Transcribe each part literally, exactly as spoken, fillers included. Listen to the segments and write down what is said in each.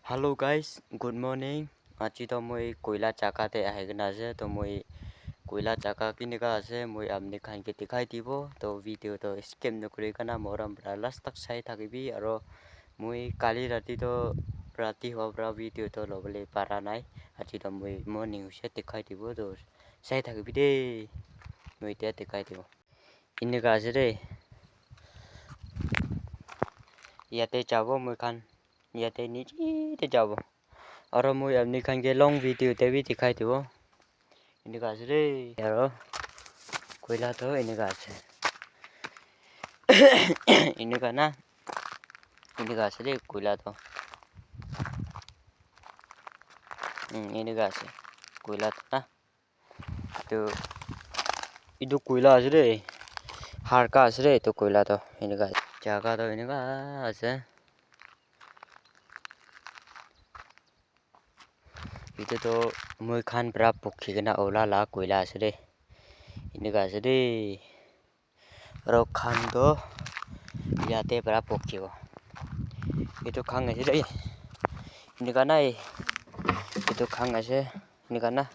Hello guys, good morning. Aji toh moi koila jaga te ahi kena ase, toh moi koila jaga kenika ase moi apni khan ke dikhai dibo, toh video toh skip nokuri kena morom para last tak sai thakibi, aro moi kali rati toh rati howa para video toh lobole para nai, aji toh moi morning hoise dikhai dibo, toh sai thakibi de, moi etia dikhai dibo. Enika ase de. Yate jabo moi khan. Yate niche te jabo. Aro moi apni khan ke long video te bi dikhai dibo. Enika ase de. Aro koila toh enika ase. Enika na. Enika ase de koila toh. Hmm, enika ase. Koila toh na. Etu, etu koila ase de, harka ase de, etu koila toh enika jaga toh enika ase. Etu toh moi khan para pokhi kena ola la koila ase de, enika ase de. Aro khan toh yate para pokhibo. Etu khan ase de. Enika nai. Etu khan ase. Enika na.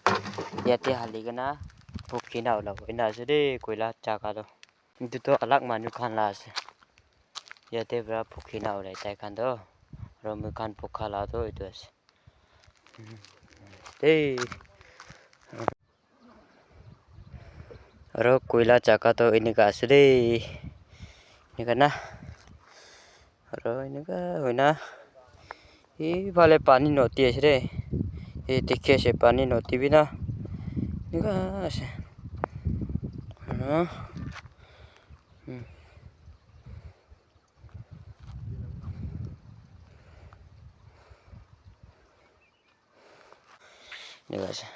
Yate hali kena pokhi na ulabo. Ena ase de koila jaga toh. Etu toh alag manu khan la ase. Yate para pokhi na ulai tai khan toh. Aro moi khan pokha la toh etu ase. Hey. Aro koila jaga toh enika ase de. Enika na. Aro enika hoina. Ephale pani nodi ase de. Ei dikhi ase pani nodi bi na. Enika ase. Aro, hmm. Enika ase.